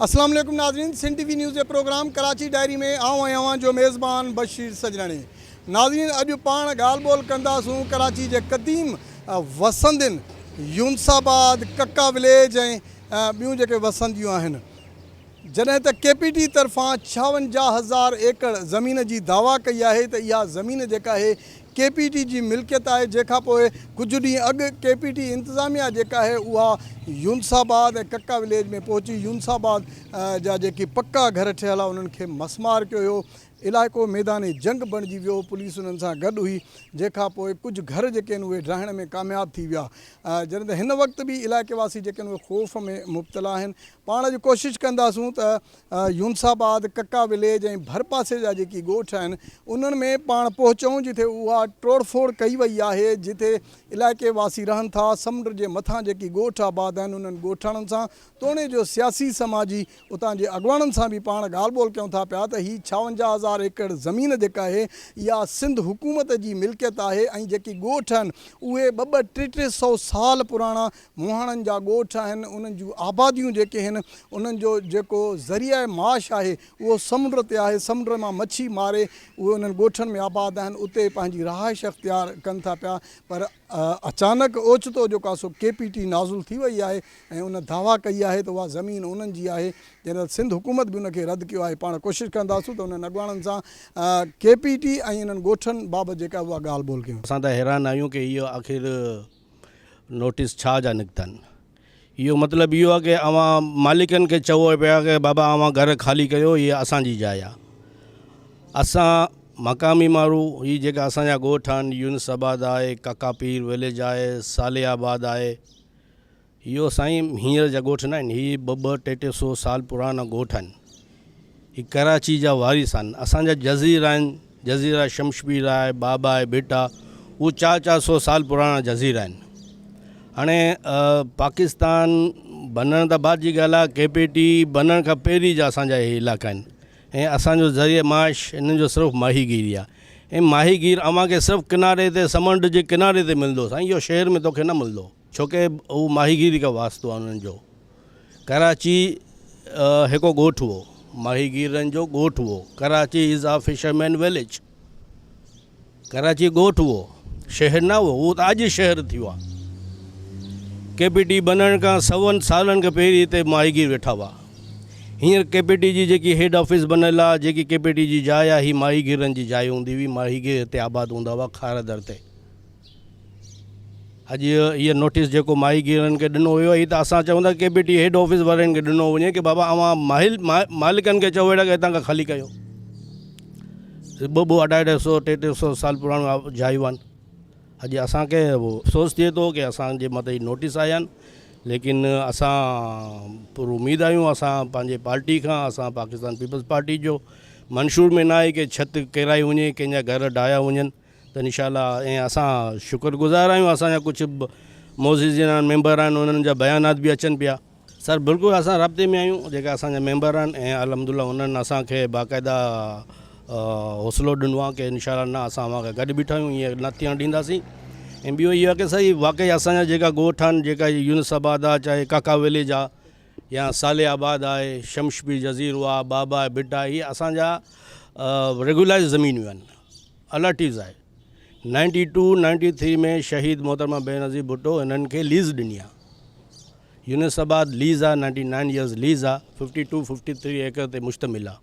اسلام عليڪم ناظرين سنڌ ٽي وي نيوز جي پروگرام ڪراچي ڊائري ۾ آئون ۽ اوهان جو ميزبان بشير سجراڻي ناظرين اڄ پاڻ ڳالهه ٻولهه ڪنداسون ڪراچي جي قديم وسندين يونس آباد ڪڪا وليج ۽ ٻيون جيڪي وسنديون آهن جڏهن ته ڪي پي ٽي طرفان ڇاونجاهه هزار ايڪڙ زمين جي دعويٰ ڪئي آهي ته اها زمين جيڪا آهي ڪي پي ٽي جي ملڪيت آهي جنهن کان پوء ڪجهه ڏينهن اڳ ڪي پي ٽي انتظاميا جيڪا آهي اها يونس آباد ۽ ڪڪا وليج ۾ پهچي يونس آباد جا جيڪي پڪا گهر ٺهيل هئا انهن کي مسمار ڪيو هيو علائقو ميدان جنگ بڻجي ويو پوليس انهن سان گڏ هئي جنهن کان پوء ڪجهه گهر جيڪي آهن اهي ڊاهڻ ۾ ڪامياب ٿي ويا جڏهن ته هن وقت به علائقي واسي جيڪي آهن اهي خوف ۾ مبتلا آهن پاڻ اڄ ڪوشش ڪنداسون ته يونس آباد، ڪڪا وليج ۽ ڀرپاسي جا جيڪي ڳوٺ آهن انهن ۾ پاڻ پهچون جتي اها ٽوڙ ڦوڙ ڪئي وئي آهي جتي علائقي واسي رهن ٿا سمنڊ جي مٿان جيڪي ڳوٺ آباد آهن انهن ڳوٺاڻن سان توڻي جو سياسي سماجي اتان جي اڳواڻن سان به پاڻ ڳالهه ٻولهه ڪيون ٿا پيا ته هي ڇاونجاهه هزار ايڪڙ زمين جيڪا آهي اها سنڌ حڪومت جي ملڪيت آهي ۽ جيڪي ڳوٺ آهن اهي ٻه ٻه ٽي ٽي سئو سال پراڻا مهاڻن جا ڳوٺ آهن انهن جون آباديون جيڪي آهن انهن جو جيڪو ذريعه معاش آهي اهو سمنڊ تي آهي سمنڊ مان مڇي ماري اهي انهن ڳوٺن ۾ آباد آهن اتي پنهنجي رهائش اختيار ڪن ٿا پيا پر اچانڪ اوچتو جيڪو آهي سو ڪي پي ٽي نازل ٿي وئي آهي ۽ ان دعويٰ ڪئي آهي ته اها زمين انهن جي آهي جڏهن ته سنڌ حڪومت به ان کي رد ڪيو آهي پاڻ ڪوشش ڪنداسون ته انهن اڳواڻن سان ڪي پي ٽي ۽ انهن ڳوٺن بابت جيڪا اها ڳالهه ٻولهه ڪيون. اسان ته حيران آهيون ڪي اهو آخر نوٽيس ڇا جا نڪتا آهن. اهو مطلب اهو آهي ڪي اوهان مالڪن کي چئو پيا ڪي بابا اوهان گهر خالي ڪيو هي اسان جي جاء آهي. اسان مقامي ماڻهو هي جيڪا اسان جا ڳوٺ آهن يونس آباد آهي، ڪاڪا پير وليج آهي، صالح آباد آهي، اهو سائين هينئر جا ڳوٺ نه آهن، هي ٻه ٻه ٽي ٽي سو سال پراڻا ڳوٺ آهن. هي ڪراچي جا وارث آهن. اسان جا جزيرا آهن، جزيرا شمشبير آهي، بابا آهي، ڀٽ آهي، اهي چار چار سو سال پراڻا جزيرا آهن. هاڻي پاڪستان بنڻ ته بعد جي ڳالهه آهي، ڪي پي ٽي بنڻ کان پهرين جا اسان جا هي علائقا آهن ۽ اسان جو ذريعه معاش انهن جو صرف ماهيگيري آهي ۽ ماهيگير اوهان کي صرف ڪناري تي سمنڊ جي ڪناري تي ملندو سائين اهو شهر ۾ توکي نه ملندو. ڇوڪه هو ماهيگيري کان واسطو آهي انهن جو. ڪراچي هڪ ڳوٺ هو، ماهيگيرن جو ڳوٺ هو، Karachi is a fisherman village. Karachi ڳوٺ هو، شهر نه هو، اهو ته اڄ شهر ٿيو آهي. ڪي پي ٽي بنڻ کان سون سالن کان پهرين هتي ماهيگير ويٺا هئا. هينئر ڪي پي ٽي جي جيڪي هيڊ آفيس بنيل آهي، جيڪي ڪي پي ٽي جي جاء آهي، هي ماهيگيرن جي جاء هوندي هئي، ماهيگير هتي آباد هوندا هئا کار در تي. اڄ اهو نوٽيس جيڪو ماهيگيرن کي ڏنو ويو آهي ته اسان چئون ٿا K P T head office وارن کي ڏنو وڃي ڪي بابا اوهان ماهل مالڪن کي چئو ويٺا ڪي هتان کان خالي ڪيو ٻه ٻه اڍائي اڍائي سو ٽي ٽي سو سال پراڻو جايون آهن اڄ اسان کي افسوس ٿئي ٿو ڪي اسان جي مٿي نوٽيس آيا آهن ليڪن اسان پر اميد آهيون اسان پنهنجي پارٽي کان اسان پاڪستان پيپلز پارٽي جو منشور ۾ نه آهي ڪي ڇت ڪيرائي وڃي ڪنهن جا گهر ڊاهيا وڃن ته انشاء الله ۽ اسان شڪر گذار آهيون اسان جا ڪجهه معززين آهن ميمبر آهن انهن جا بيانات به اچن پيا. سر بلڪل اسان رابطي ۾ آهيون جيڪا اسان جا ميمبر آهن ۽ الحمد لله انهن اسان کي باقاعده حوصلو ڏنو آهي ڪي انشاء الله نه اسان اوهان کي گڏ بيٺا آهيون ائين نه ٿيڻ ڏينداسين ۽ ٻيو اهو آهي ڪي سائين واقعي اسان جا جيڪا ڳوٺ آهن جيڪا يونس آباد آهي چاهي ڪاڪا وليج آهي يا صالح آباد آهي شمش پير جزيرو آهي بابا آهي ڀٽ آهي هي اسان جا ريگولائز زمينون آهن الاٽيز آهي. نائنٽي ٽو نائنٽي ٿري ۾ شهيد محترمه بينظير ڀٽو هنن کي ليز ڏني آهي. يونس آباد ليز آهي نائنٽي نائن يرز ليز آهي ففٽي ٽو ففٽي ٿري ايڪڙ تي مشتمل آهي.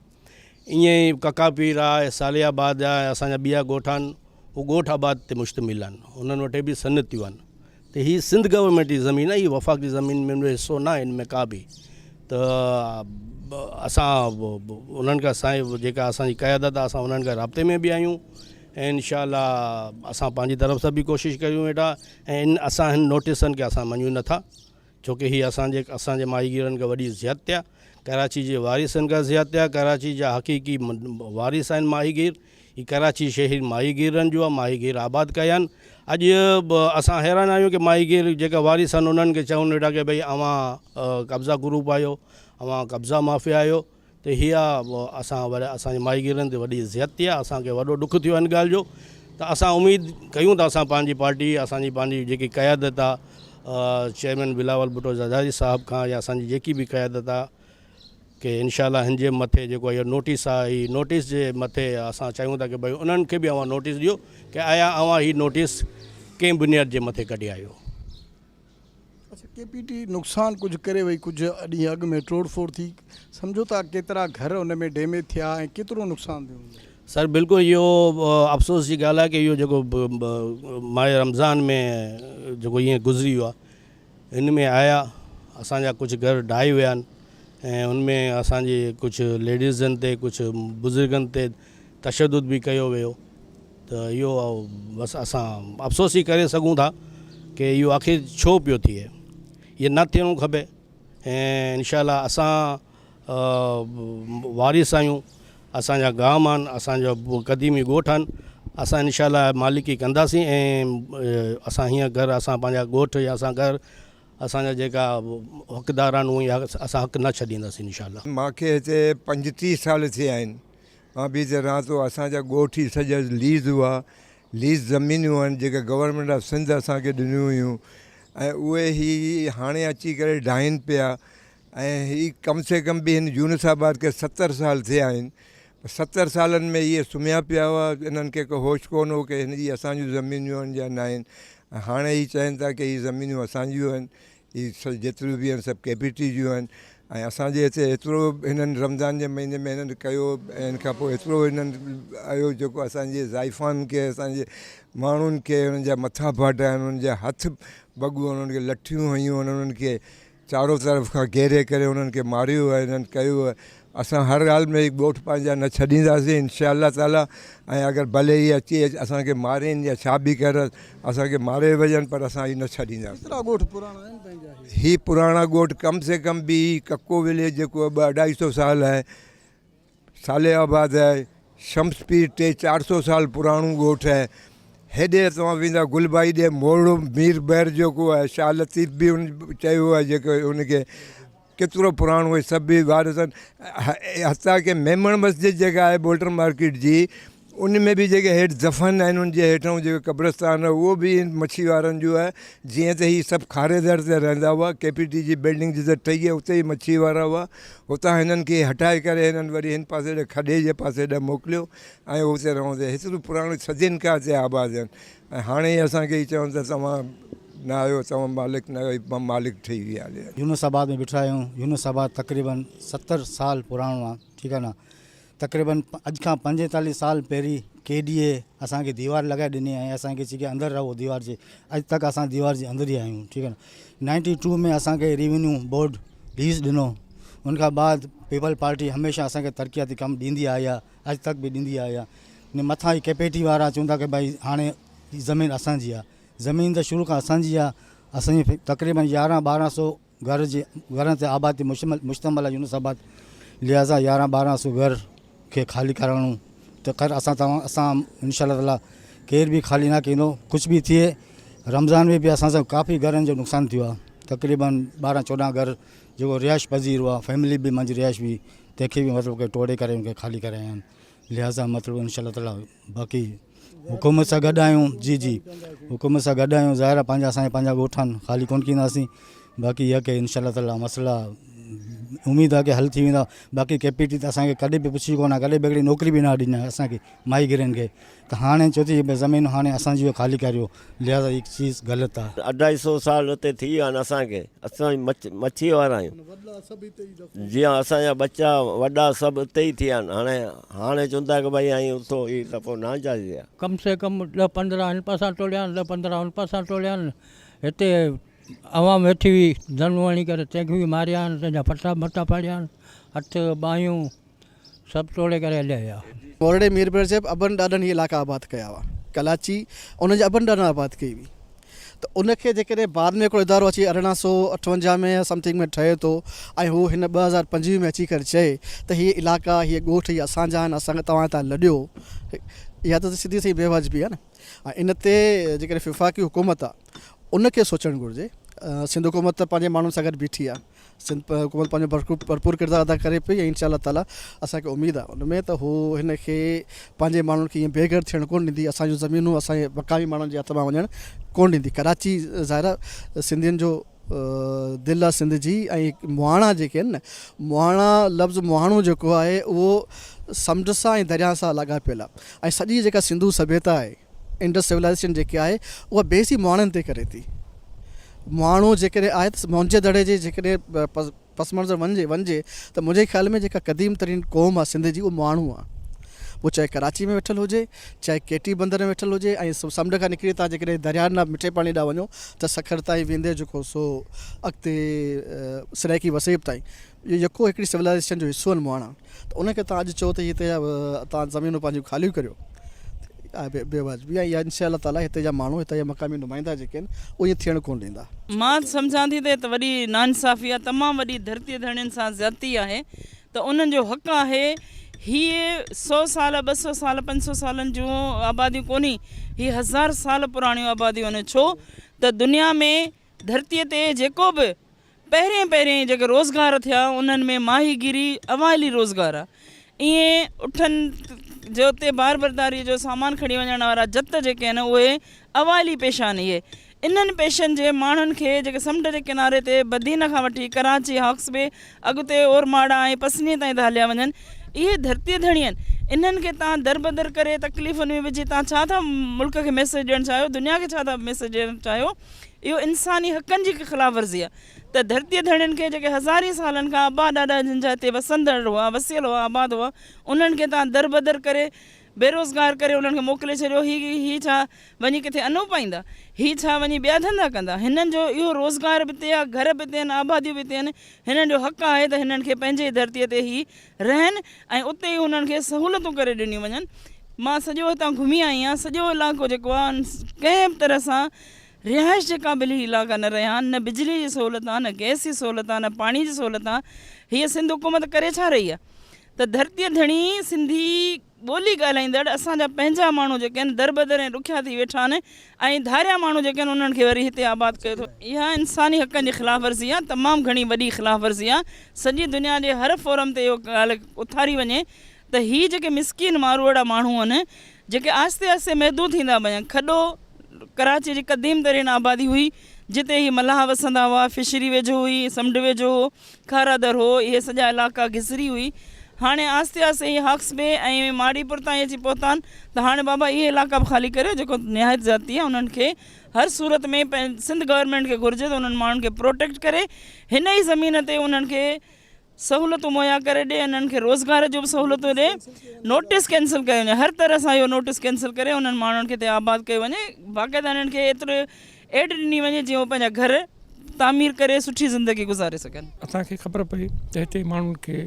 ائين ئي ڪڪا پير آهي صالح آباد آهي اسان جا ٻيا ڳوٺ آهن هو ڳوٺ آباد تي مشتمل آهن انهن وٽ به صنعتيون آهن. ته هي سنڌ گورنمينٽ جي زمين آهي هي وفاقي زمين ۾ ان جو حصو ناهي ان ۾ ڪا به ته اسان انهن کان سائين جيڪا اسان جي قيادت آهي اسان انهن کان رابطي ۾ به آهيون ۽ انشاء الله اسان پنهنجي طرف سان به ڪوشش ڪريون ويٺا ۽ ان اسان هن نوٽيسن کي اسان مڃون نٿا ڇوڪه هي اسان جي اسان جي ماهيگيرن کي وڏي زيادتي آهي ڪراچي جي وارثن کان زيادتي آهي ڪراچي جا حقيقي وارث آهن ماهيگير هي ڪراچي شهر ماهيگيرن جو آهي، ماهيگير آباد ڪيا آهن. اڄ به اسان حيران آهيون ڪي ماهيگير جيڪا وارث آهن انهن کي چون ويٺا ڪي ڀئي اوهان قبضا گروپ آهيو، اوهان قبضا مافيا آهيو ته هي اسان اسان جي ماهيگيرن تي وڏي زيادتي آهي، اسان کي وڏو ڏک ٿيو آهي ان ڳالهه جو ته اسان اميد ڪيون ٿا اسان پنهنجي پارٽي اسان جي پنهنجي جيڪي قيادت آهي چيئرمين بلاول ڀٽو زرداري صاحب کان يا اسان جي جيڪي به قيادت آهي. ڪي انشاء الله هن جي مٿي جيڪو اهو نوٽيس آهي هي نوٽيس جي مٿي اسان چاهيون ٿا ڪي ڀئي انهن کي به اوهان نوٽيس ڏيو ڪي آيا اوهان هي نوٽيس ڪنهن بنياد جي مٿي ڪڍي آيو. اڇا ڪي پي ٽي نقصان ڪجهه ڪري وئي ڪجهه ڏينهن اڳ ۾ ٽوڙ ڦوڙ ٿي سمجهو ٿا ڪيترا گهر ان ۾ ڊيميج ٿيا ۽ ڪيترو نقصان ٿيو هوندو. سر بلڪل اهو افسوس جي ڳالهه آهي ڪي اهو جيڪو ماهه رمضان ۾ جيڪو ائين گذري ويو آهي ان ۾ آيا اسان جا ڪجهه گهر ڊاهي ويا آهن ۽ ان ۾ اسان جي ڪجهه ليڊيزن تي ڪجهه بزرگن تي تشدد به ڪيو ويو ته اهو بس اسان افسوس ئي ڪري سگهون ٿا ڪي اهو آخر ڇو پيو ٿئي اهي نه ٿيڻو کپي ۽ انشاء الله اسان وارث آهيون اسان جا گام آهن اسان جا قديمي ڳوٺ آهن اسان انشاء الله مالڪي ڪنداسين ۽ اسان هيئن گهر اسان پنهنجا ڳوٺ يا اسان گهر اسان جا جيڪا حقدار آهن اهي اسان حق نه ڇڏينداسين انشاء الله. مان کي هتي 35 سال ٿيا آهن مان به هتي رهان ٿو اسان جا ڳوٺ هي سڄا ليز هئا ليز زمينون آهن جيڪا گورنمينٽ آف سنڌ اسان کي ڏنيون هيون ۽ اهي هي هاڻي اچي ڪري ڊاهين پيا ۽ هي ڪم سي ڪم به هن يونس آباد کي 70 سال ٿيا آهن 70 سالن ۾ اهي سمهيا پيا هئا انهن کي ڪو هوش ڪونه هو ڪي هن جي اسان جون زمينون آهن يا نه آهن ۽ هاڻي هي چون ٿا ڪي هي زمينون اسان جون آهن هي جيتريون به آهن سڀ ڪي پي ٽي جون آهن ۽ اسان جي هتي ايترو هنن رمضان جي مهيني ۾ هنن ڪيو ۽ ان کان پوء ايترو هنن آيو جيڪو اسان جي زائفان کي اسان جي ماڻهن کي انهن جا مٿا ڦاٽا آهن انهن جا هٿ ڀڳو انهن کي لٺيون هنيون انهن کي چارو طرف کان گهيري ڪري انهن کي ماريو آهي انهن ڪيو آهي اسان هر حال ۾ هي ڳوٺ پنهنجا نه ڇڏينداسين انشاء الله تعالي ۽ اگر ڀلي هي اچي اسان کي مارين يا ڇا به ڪرن اسان کي ماري وڃن پر اسان هي نه ڇڏينداسين. ڪيترا ڳوٺ پراڻا آهن پنهنجا هي؟ هي پراڻا ڳوٺ ڪم سي ڪم به هي ڪڪو وليج جيڪو ٻه اڍائي سو سال آهي صالح آباد آهي، شمس پير ٽي چار سو سال پراڻو ڳوٺ آهي، هيڏي توهان ويندا گل ڀائي ڏي مورڙو مير بحر جيڪو آهي شاهه لطيف به ان چيو آهي جيڪو ان کي ڪيترو پراڻو آهي سڀ به وارث آهن حتيٰ ڪي ميمڻ مسجد جيڪا آهي بولٽن مارڪيٽ جي ان ۾ به جيڪي هيٺ دفن آهن ان جي هيٺان جيڪو قبرستان آهي اهو به ان مڇي وارن جو آهي جيئن ته هي سڀ کاري در تي رهندا هئا ڪي پي ٽي جي بلڊنگ جتي ٺهي آهي اتي ئي مڇي وارا هئا اتان هنن کي هٽائي ڪري هنن وري هن پاسي ڏي کڏي جي پاسي ڏي موڪليو ۽ اتي رهندي هيترو پراڻو صدين کان هتي آباد آهن ۽ هاڻي هي اسان کي هي چون ته توهان نه آهيو توهان مالڪ نه آهيو مالڪ ٺهي ويا هليا. يونس آباد ۾ بيٺا آهيون يونس آباد تقريبن 70 سال پراڻو آهي ٺيڪ آهي نه تقريبن اڄ کان 45 سال پهرين ڪي ڊي اي اسان کي ديوار لڳائي ڏني ۽ اسان کي چي ڪي اندر رهو ديوار جي اڄ تڪ اسان ديوار جي اندر ئي آهيون ٺيڪ آهي نه 92 ۾ اسان کي ريونيو بورڊ ليز ڏنو ان کان بعد پيپلز پارٽي هميشه اسان کي ترقياتي ڪم ڏيندي آئي آهي اڄ تڪ به ڏيندي آئي آهي ان مٿان هي ڪي پي ٽي وارا چون ٿا ڪي ڀائي هاڻي زمين اسان جي آهي زمين ته شروع کان اسان جي آهي اسان جي تقريبن يارهن ٻارهن سو گهر جي گهرن تي آبادي مشتمل آهي يونس آباد لهٰذا يارهن ٻارهن سو گهر کي خالي ڪرائڻو ته خير اسان توهان اسان انشاء الله تعالي ڪير به خالي نه ڪيندو ڪجهه به ٿئي رمضان ۾ به اسان سان ڪافي گهرن جو نقصان ٿيو آهي تقريبن ٻارهن چوڏهن گهر جيڪو رهائش پذير هئا فيملي به منجهه رهائش هئي تنهن کي به مطلب ٽوڙي ڪري ان کي خالي ڪرايا آهن لهٰذا مطلب انشاء الله تعالي باقي حڪومت سان گڏ آهيون جي جي حڪومت سان گڏ آهيون ظاهر آهي پنهنجا اسانجا پنهنجا ڳوٺ آهن خالي ڪونه ڪينداسين باقي اها ڪي انشاء الله تعالي مسئلا اميد آهي ڪي حل ٿي ويندا باقي ڪي پي ٽي ته اسانکي ڪڏهن به پڇي ڪونه ڪڏهن به هڪڙي نوڪري به نه ڏني آهي اسانکي ماهي گيرن کي ته هاڻي چئي ٿي زمين هاڻي اسانجي خالي ڪريو لهٰذا هي چيز غلط آهي. اڍائي سو سال اتي ٿي ويا آهن اسان کي اسان مڇي وارا آهيون جي ها اسان جا ٻچا وڏا سڀ اتي ئي ٿيا آهن هاڻي هاڻي چون ٿا ڪي ڀائي ائين اٿو هي دفعو نه جائز آهي. ڪم سي ڪم ڏھ پندرهن هن پاسان ٽوڙيا آهن ڏھ پندرهن هن پاسان ٽوڙيا آهن هتي عوام ويٺي هئي ڌنون هڻي ڪري تنهن کي به ماريا آهن تنهن جا ڦٽا مٽا ڦاڙيا آهن هٿ ٻانهيون سڀ ٽوڙي ڪري هليا ويا. مورڙي ميربحر جي به ابن ڏاڏن هي علائقا آباد ڪيا هئا. ڪلاچي انهن جي ابن ڏاڏن آباد ڪئي هئي ته ان کي جيڪڏهن بعد ۾ هڪڙو ادارو اچي 1858 ۾ يا سمٿنگ ۾ ٺهي ٿو ۽ هو هن 2025 ۾ اچي ڪري چئي ته هي علائقا هي ڳوٺ هي اسان جا آهن اسان کي توهان هتان لڏيو اها ته سڌي سئي بي واجبي آهي نه ۽ ان تي جيڪڏهن وفاقي حڪومت آهي ان کي سوچڻ گهرجي سنڌ حڪومت ته پنهنجي ماڻهن سان گڏ بيٺي آهي سنڌ حڪومت پنهنجو ڀرپور ڪردار ادا ڪري پئي ۽ انشاء الله تعالي اسان کي اميد آهي ان ۾ ته هو هن کي پنهنجي ماڻهن کي ائين بي گهر ٿيڻ ڪونه ڏيندي اسان جون زمينون اسان جي مقامي ماڻهن جي هٿ مان وڃڻ ڪونه ڏيندي ڪراچي ظاهر آهي سنڌين جو دل آ سنڌ جي ۽ مهاڻا جيڪي آهن نه مهاڻا لفظ مهاڻو جيڪو آهي اهو سمنڊ سان ۽ درياهه سان لاڳاپيل آ ۽ سڄي جيڪا سنڌو سڀيتا آهي انڊس سولائيزيشن جيڪي آهي اها بيس ئي مهاڻن تي ڪري ٿي. مهاڻو جيڪڏهن آهي ته موهن جي دڙي جي جيڪڏهن پس منظر وڃجي وڃجي ته منهنجي خيال ۾ جيڪا قديم ترين قوم آهي سنڌ جي اهو مهاڻو آهي. پوء چاهي ڪراچي ۾ ويٺل هجي، چاهي ڪيٽي بندر ۾ ويٺل هجي ۽ سمنڊ کان نڪري توهان جيڪڏهن درياهه ڏانهن مٺي پاڻي ڏانهن وڃو ته سکر تائين ويندي جيڪو سو اڳتي سرائيڪي وسيب تائين اهو يڪو هڪڙي سولائيزيشن جو حصو آهن مهاڻا ته ان کي توهان اڄ چئو ته هتي جا توهان زمينون پنهنجون خاليون ڪريو ته اها بي واجبي آهي اها انشاء الله تعاليٰ هتي جا ماڻهو هتي جا مقامي نمائندا جيڪي آهن اهي ائين ٿيڻ ڪونه ڏيندا. مان سمجهان ٿي ته هي ته وڏي ناانصافي آهي تمام وڏي ڌرتي ڌڻين سان زيادتي آهي ته انهن جو حق آهي هي سو سال 200 سال 500 سالن جون آباديون ڪونهي هي هزار سال پراڻيون آباديون آهن ڇو ته دنيا ۾ ڌرتي تي جيڪو به پهرين پهرين جيڪي روزگار ٿيا انهن ۾ ماهيگيري اوائلي روزگار آهي ائين اٺن جو تي بار برداري جو سامان کڻي وڃڻ وارا جت جيڪي آهن اهي اوائلي پيشا آهن اهي انهن پيشن جي ماڻهن کي جيڪي سمنڊ جي ڪناري تي بدين کان وٺي ڪراچي هاڪس بي اڳتي اورماڙا ۽ پسني تائين ٿا هليا وڃن اهي ڌرتي ڌڻي آهن انهن کي تان دربدر ڪري تڪليفن ۾ وجهي تان ڇا ٿا ملڪ کي ميسيج ڏيڻ چاهيو دنيا کي ڇا ٿا ميسيج ڏيڻ چاهيو اهو انساني حقن جي خلاف ورزي آهي ته ڌرتيء ڌڻين کي جيڪي هزارين سالن کان ابا ڏاڏا جن جا هتي وسندڙ هئا، وسيل هئا، آباد هئا، انهن کي توهان دربدر ڪري، بيروزگار ڪري انهن کي موڪلي ڇڏيو، هي هي ڇا وڃي ڪٿي انو پائيندا؟ هي ڇا وڃي ٻيا ڌنڌا ڪندا؟ هنن جو اهو روزگار به هتي آهي، گهر به هتي آهن، آباديون به هتي آهن، هنن جو حق آهي ته هنن کي پنهنجي ئي ڌرتيء تي هي رهن ۽ اتي ئي هنن کي سهولتون ڪري ڏنيون وڃن. مان سڄو هتان گهمي آئي آهيان، سڄو علائقو جيڪو آهي ڪنهن به طرح سان رهائش جي قابل هي علائقا نه رهيا آهن، نه بجلي جي سهولت آهي، نه گئس جي سهولت آهي، نه پاڻي جي سهولت آهي، هيء سنڌ حڪومت ڪري ڇا رهي آهي ته ڌرتيء ڌڻي سنڌي ٻولي ڳالهائيندڙ اسان جا پنهنجا ماڻهو جيڪي آهن دربدر ۽ ڏکيا ٿي ويٺا آهن ۽ ڌاريا ماڻهو جيڪي آهن انهن کي وري هتي آباد ڪيو ٿو. اها انساني حقن جي خلاف ورزي آهي، تمام گهڻي وڏي خلاف ورزي آهي، سڄي دنيا جي هر فورم تي اهو ڳالهه اٿاري وڃي ته هي جيڪي مسڪين ماروئڙا ماڻهو آهن جيڪي آهستي آهستي محدود ٿيندا وڃن. کڏو ڪراچي جي قديم ترين آبادي هئي جتي هي ملاح وسندا هئا، فشري ويجهو هئي، سمنڊ ويجهو هو، کارادر هو، اهي سڄا علائقا گذري هئي. هاڻي آهستي آهستي هي هاڪس بي ۽ ماڙيپور تائين اچي پهتا آهن ته هاڻي بابا اهي علائقا به خالي ڪريو جيڪو نهايت زيادتي آهي انهن کي هر صورت ۾ سنڌ گورنمينٽ کي گهرجي ته انهن ماڻهن کي پروٽيڪٽ ڪري هن ئي زمين تي انهن کي سهولتون مهيا ڪري ڏي انهن کي روزگار جون به سهولتون ڏي نوٽيس ڪينسل ڪيو وڃي هر طرح سان اهو نوٽيس ڪينسل ڪري انهن ماڻهن کي هتي آباد ڪيو وڃي باقاعده انهن کي ايترو ايڊ ڏني وڃي جيئن هو پنهنجا گهر تعمير ڪري سٺي زندگي گذاري سگهن. اسان کي خبر پئي ته هتي ماڻهن کي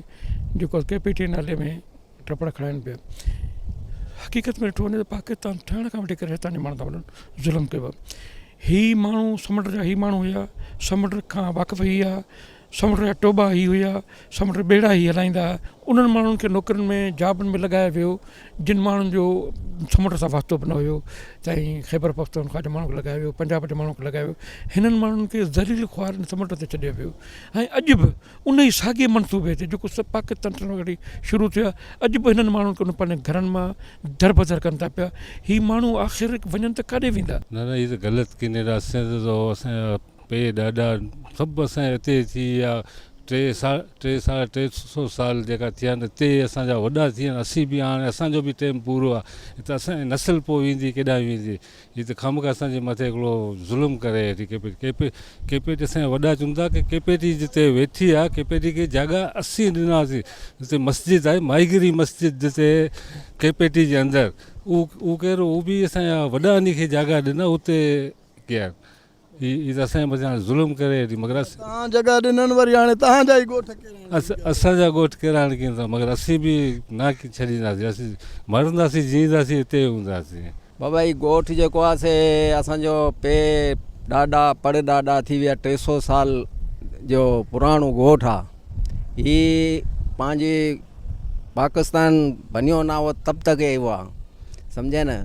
جيڪو ڪي پي ٽي نالي ۾ ٽپڙ کڻائين پيا حقيقت ۾ ڏٺو وڃي ته پاڪستان ٺهڻ کان وٺي ڪري هتان جي ماڻهن سان وڏو ظلم ڪيو آهي هي ماڻهو سمنڊ جا هي ماڻهو هيا سمنڊ کان واقف هي هيا سمنڊ جا ٽوٻا هي هيا، سمنڊ ٻيڙا هي هلائيندا ها، انهن ماڻهن کي نوڪرين ۾ جابن ۾ لڳايو ويو، جن ماڻهن جو سمنڊ سان واسطو به نه هيو، چاهي خيبر پختونخوا جي ماڻهن کي لڳايو ويو، پنجاب جي ماڻهن کي لڳايو ويو، هنن ماڻهن کي ذليل خوار سمنڊ تي ڇڏيو ويو ۽ اڄ به ان ئي ساڳئي منصوبي تي جيڪو پاڪستان ٺهڻ کان وٺي شروع ٿيو آهي، اڄ به هنن ماڻهن کي پنهنجن گهرن مان دربدر ڪن ٿا پيا، هي ماڻهو آخر وڃن ته ڪاڏي ويندا؟ نه نه هي ته غلط ڪني راسين تي ته اسان جا پيء ڏاڏا سڀ اسان جا اتي ٿي ويا ٽي سا ٽي ساڍا ٽي سو سال جيڪا ٿيا آهن اتي ئي اسان جا وڏا ٿي ويا آهن اسين به هاڻي اسان جو به ٽيم پورو آهي ته اسان جي نسل پوء ويندي ڪيڏانهن ويندي هي ته خامخواه اسان جي مٿي هڪڙو ظلم ڪري ويٺي K P K P K P T اسان جا وڏا چون ٿا ڪي ڪي پي ٽي جتي ويٺي آهي ڪي پي ٽي کي جاڳا اسين ڏناسين جتي مسجد آهي ماهيگيري مسجد جتي ڪي پي ٽي جي اندر اهو اهو ڪير اهو به اسان جا وڏا انهي کي جاڳا ڏنا اتي ڪيا هي ته اسان جي مٿان هاڻي ظلم ڪري ويٺي مگر تهان جڳهه ڏنن وري هاڻي تهان جا ئي ڳوٺ ڪيرائڻ اسان جا ڳوٺ ڪيرائڻ ڪين ٿا مگر اسين به نه ڇڏينداسين اسين مرنداسين جيئنداسين اتي ئي هونداسين. بابا هي ڳوٺ جيڪو آ سي اسان جو پي ڏاڏا پڙ ڏاڏا ٿي ويا 300 سال جو پراڻو ڳوٺ آ هي پنهنجي پاڪستان بنيو نا هو تب تڪ هي هئا سمجهي نه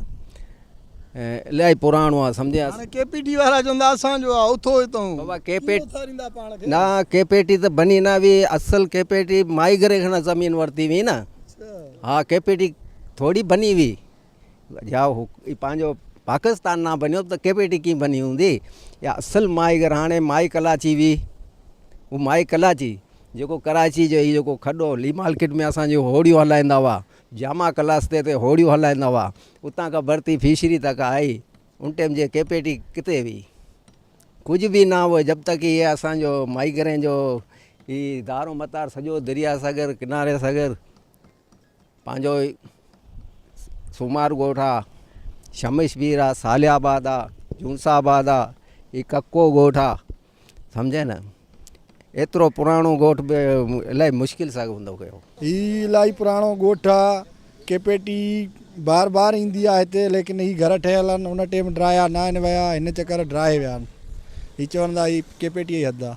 الاهي پراڻو آ سمجهي هاڻي ڪي پي ٽي وارا چوندا اسان جو آ اٿو هتون بابا ڪي پي نه ڪي پي ٽي ته بني نه هئي اصل ڪي پي ٽي مائي گهري کان زمين ورتي هئي نه ها ڪي پي ٽي ٿوري بني هئي جا هو پنهنجو پاڪستان نه بنيو ته ڪي پي ٽي ڪيئن بني هوندي يا اصل ماهيگر هاڻي مائي ڪلاچي هئي هو مائي ڪلاچي جيڪو ڪراچي جو هي جيڪو کڏو لي مارڪيٽ ۾ اسان جون هوڙيون هلائيندا هئا جامع ڪلاس تي تي هوڙيون هلائيندا هئا اتان کان ڀرتي فشري تڪ آئي ان ٽيم جي ڪي پي ٽي ڪٿي هئي ڪجهه به نه هو جب تڪ هي اسان جو ماهيگرين جو هي دارو متار سڄو دريا ساگر ڪناري ساگر پنهنجو سومار ڳوٺ آ، شمش پير آ، صالح آباد آ، جونس آباد آ، هي ڪڪو ڳوٺ آ، سمجهين نه ايترو پراڻو ڳوٺ به الاهي مشڪل سان هوندو ڪيو. هي الاهي پراڻو ڳوٺ آ، ڪي پي ٽي بار بار ايندي آ هتي ليڪن هي گهر ٺهيل آهن ان ٽيم ڊراهيا نه آهن ويا هن چڪر ڊراهي ويا آهن هي چون ٿا هي ڪي پي ٽي جي حد آ.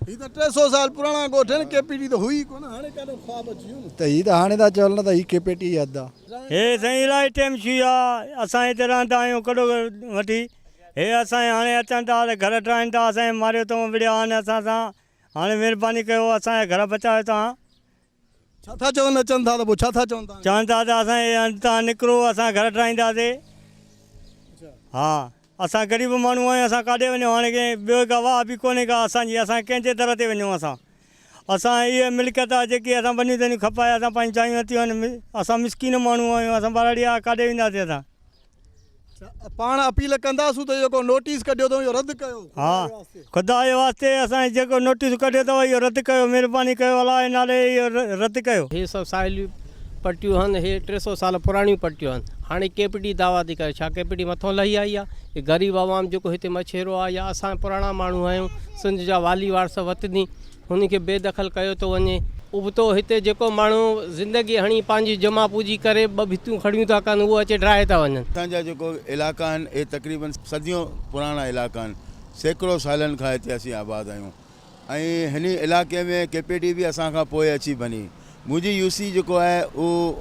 هي ته 300 سال پراڻا ڳوٺ آهن، ڪي پي ٽي ته هئي ئي ڪونه، هاڻي ڪاڏو خواب اچي ويو نه. ته هي ته هاڻي ٿا چون نه ته هي ڪي پي ٽي جي حد آ. هي سائين الاهي ٽيم ٿي ويو آ اسان هتي رهندا آهيون ڪڏو وٺي هي اسان جي هاڻي اچن ٿا ته گهر ڊاهين ٿا اسان کي ماريو اٿئون وڙهيا آهن اسان سان هاڻي مهرباني ڪيو اسان جا گهر بچايو توهان. ڇا ٿا چون اچن ٿا ته پوء ڇا ٿا چون توهان کي. چون ٿا ته اسان جي هنڌ تان نڪرو اسان گهر ڊاهينداسي ها. اسان غريب ماڻهو آهيون اسان ڪاڏي وڃون هاڻي ڪنهن ٻيو ڪا واهه به ڪونهي ڪا اسان جي اسان ڪنهن جي در تي وڃون اسان اسان اهي ملڪيت آهي جيڪي اسان ٻنيون تنيون کپائي اسان پنهنجون جايون ورتيون آهن اسان مسڪين ماڻهو آهيون اسان ٻهراڙي جا ڪاڏي وينداسين اسان. پاڻ اپيل ڪنداسون ته جيڪو نوٽيس ڪڍيو اٿئون اهو رد ڪيو ها خدا جي واسطي اسان جيڪو نوٽيس ڪڍيو اٿو اهو رد ڪيو مهرباني ڪيو الله جي نالي اهو رد ڪيو. هي سڀ ساحلي پٽيون هن، هي 300 سال پراڻيون پٽيون هن، هاڻي ڪي پي ٽي دعويٰ ٿي ڪري، ڇا ڪي پي ٽي مٿون لهي آئي آ؟ هي غريب عوام جيڪو هتي مڇيرو آ يا اسان پراڻا ماڻهو آهيون، سنڌ جا والي وارث وطني، هن کي بي دخل ڪيو ٿو وڃي. ابتو هتي جيڪو ماڻهو زندگي هڻي پنهنجي جمع پوڄي ڪري ٻه ڀتيون کڙيون ٿا ڪن اهو اچي ڊاهي ٿا وڃن. هتان جا جيڪو علائقا آهن اهي تقريبن صديون پراڻا علائقا آهن، سيڪڙو سالن کان هتي اسين آباد آهيون. ۽ هن علائقي ۾ ڪي پي ٽي به اسان کان پوء اچي بني. منهنجي يو سي جيڪو آهي اهو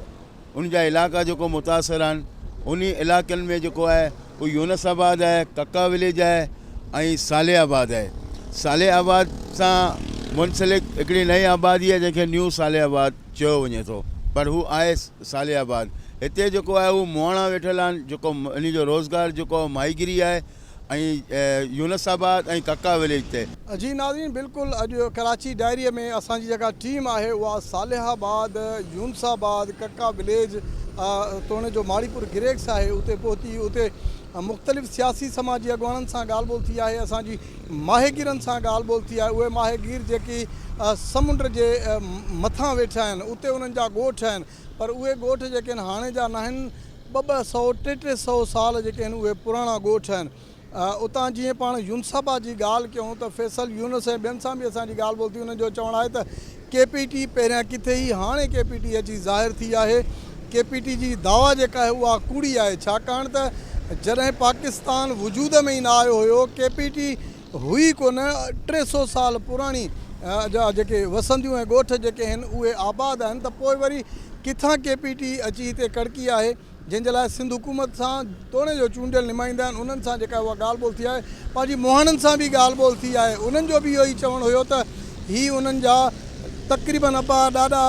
ان جا علائقا جيڪو متاثر آهن انهي علائقن ۾ جيڪو آهي اهو يونس آباد آهي، ڪڪا وليج آهي ۽ صالح آباد آهي. صالح آباد سان منسلڪ هڪڙي نئين آبادي آهي جنهن کي نيو صالح آباد چيو وڃي ٿو پر هو آهي صالح آباد. هتي جيڪو آهي اهو مهاڻا ويٺل آهن جيڪو انهي جو روزگار جيڪو آهي ماهيگيري آهي. ۽ يونس آباد ۽ ڪڪا وليج تي. جي ناظرين بلڪل اڄ ڪراچي ڊائري ۾ اسان جي جيڪا ٽيم آهي اها صالح آباد، يونس آباد، ڪڪا وليج توڻي جو ماڙيپور گريڪس آهي اتي پهتي اتي مختلف سياسي سماجي اڳواڻن سان ڳالهه ٻولهه ٿي آهي اسان جي ماهيگيرن سان ڳالهه ٻولهه ٿي آهي اهي ماهيگير جيڪي سمنڊ جي مٿان ويٺا آهن اتي انهن جا ڳوٺ آهن پر اهي ڳوٺ جيڪي آهن هاڻي جا ناهن ٻه ٻه سئو ٽي ٽي سئو سال جيڪي آهن اهي پراڻا ڳوٺ آهن. اتان جيئن پاڻ يونس آباد جي ڳالهه ڪيون ته فيصل يونس ۽ ٻين سان به اسان جي ڳالهه ٻولهه ٿي انهن جو چوڻ آهي ته ڪي پي ٽي پهريان ڪٿي هئي هاڻي ڪي پي ٽي اچي ظاهر ٿي آهي ڪي پي ٽي جي دعويٰ جيڪا آهي اها ڪوڙي آهي ڇاڪاڻ ته جڏهن پاڪستان وجود ۾ ئي نه آيو هيو ڪي پي ٽي هئي ڪونه 300 سال پراڻي جا جيڪي وسنديون ۽ ڳوٺ جيڪي آهن اهي آباد آهن ته پوء وري ڪٿان ڪي پي ٽي اچي هتي ڪڙڪي آهي جنهن جي لاء سنڌ حڪومت سان توڻي جو چونڊيل نمائندا آهن انهن سان جيڪا اها ڳالهه ٻولهه ٿي آهي پنهنجي مهاڻن سان به ڳالهه ٻولهه ٿي آهي انهن جو به اهو ئي چوڻ هيو ته هي انهن جا تقريبن ابا ڏاڏا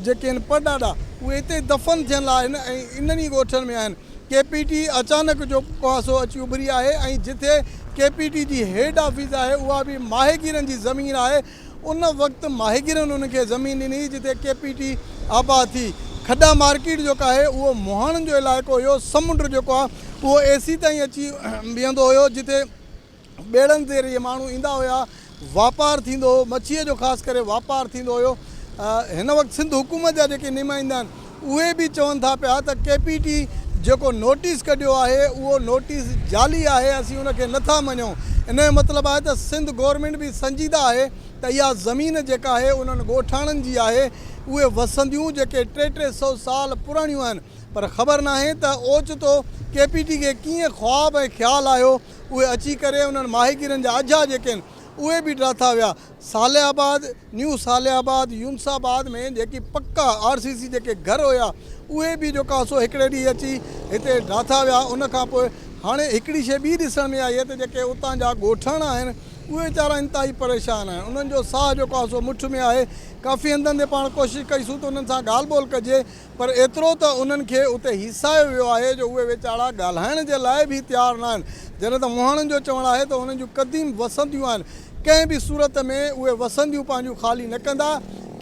جيڪي آهن پڙڏاڏا اهي هتي دفن ٿيل آهن ۽ انهن ئي ڳوٺن ۾ آهن ڪي پي ٽي اچانڪ جو ڪواسو اچي اڀري آهي ۽ جتي ڪي پي ٽي جي هيڊ آفيس آهي اها به ماهيگيرن جي زمين آهي ان وقت ماهيگيرن ان کي زمين ڏني جتي ڪي پي ٽي آباد ٿي. کڏا مارڪيٽ جيڪو آهي اهو مهاڻن جو علائقو هيو سمنڊ جيڪو آهي اهو ايسيتائين اچي بيهندو هيو جتي ٻيڙن تي رهي ماڻهو ايندا هيا، واپار ٿيندو هو، مڇيء جو خاص ڪري واپار ٿيندو هيو. هن وقت سنڌ حڪومت جا جيڪي نمائندا آهن اهي به چون ٿا پيا ته ڪي پي ٽي جيڪو نوٽيس ڪڍيو آهي اهو نوٽيس جعلي آهي اسين ان کي نٿا مڃون. ان جو مطلب آهي ته سنڌ گورنمينٽ به سنجيده آهي ته اها زمين جيڪا آهي انهن ڳوٺاڻن جي آهي اهي وسنديون جيڪي ٽي ٽي سئو سال پراڻيون آهن پر خبر ناهي ته اوچتو ڪي پي ٽي کي ڪيئن خواب ۽ خيال آيو اهي اچي ڪري انهن ماهيگيرن جا اجها جيڪي آهن اهي به ڊاٿا ويا. صالح آباد، نيو صالح آباد، يونس آباد ۾ جيڪي پڪا آر سي سي جيڪي گهر هيا اهي به جيڪو آهي سو هڪڙي ڏينهن اچي هتي ڊاٿا ويا. ان کان پوء هاڻي هڪڙي شيء ٻي ڏسڻ ۾ آئي آهي ته جيڪي اتان جا ڳوٺاڻا آهن اهي ويچارا انتهائي پريشان آهن انهن جو ساهه جيڪو آهي سو مٺ ۾ آهي ڪافي هنڌن تي پاڻ ڪوشش ڪئي سون ته انهن سان ڳالهه ٻولهه ڪجي پر ايترو ته انهن کي اتي هيسايو ويو آهي جو اهي ويچاڙا ڳالهائڻ جي لاء به تيار ناهن. جڏهن ته مهاڻن جو چوڻ آهي ته انهن جون قديم وسنديون آهن، ڪنهن به صورت ۾ اهي وسنديون پنهنجون خالي نه ڪندا.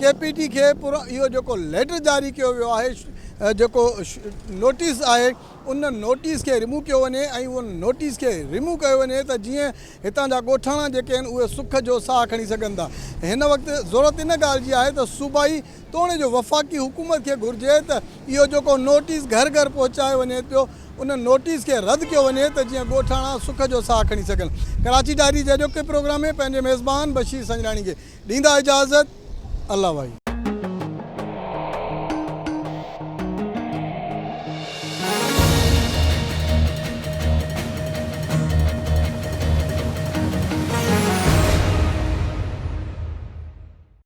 ڪي پي ٽي کي پر اهو جيڪو ليٽر جاري ڪيو ويو آهي جيڪو نوٽيس آهي ان نوٽيس کي ريموو ڪيو وڃي ۽ ان نوٽيس کي ريموو ڪيو وڃي ته جيئن هتان جا ڳوٺاڻا جيڪي آهن اهي سک جو ساهه کڻي سگهن ٿا. هن وقت ضرورت ان ڳالهه جي آهي ته صوبائي توڻي جو وفاقي حڪومت کي گهرجي ته اهو جيڪو نوٽيس گهر گهر پهچايو وڃي پيو ان نوٽيس کي رد ڪيو وڃي ته جيئن ڳوٺاڻا سک جو ساهه کڻي سگهن. ڪراچي ڊائري جي اڄوڪي پروگرام ۾ پنهنجي ميزبان بشير سنجراڻي کي ڏيندا اجازت الله واهي.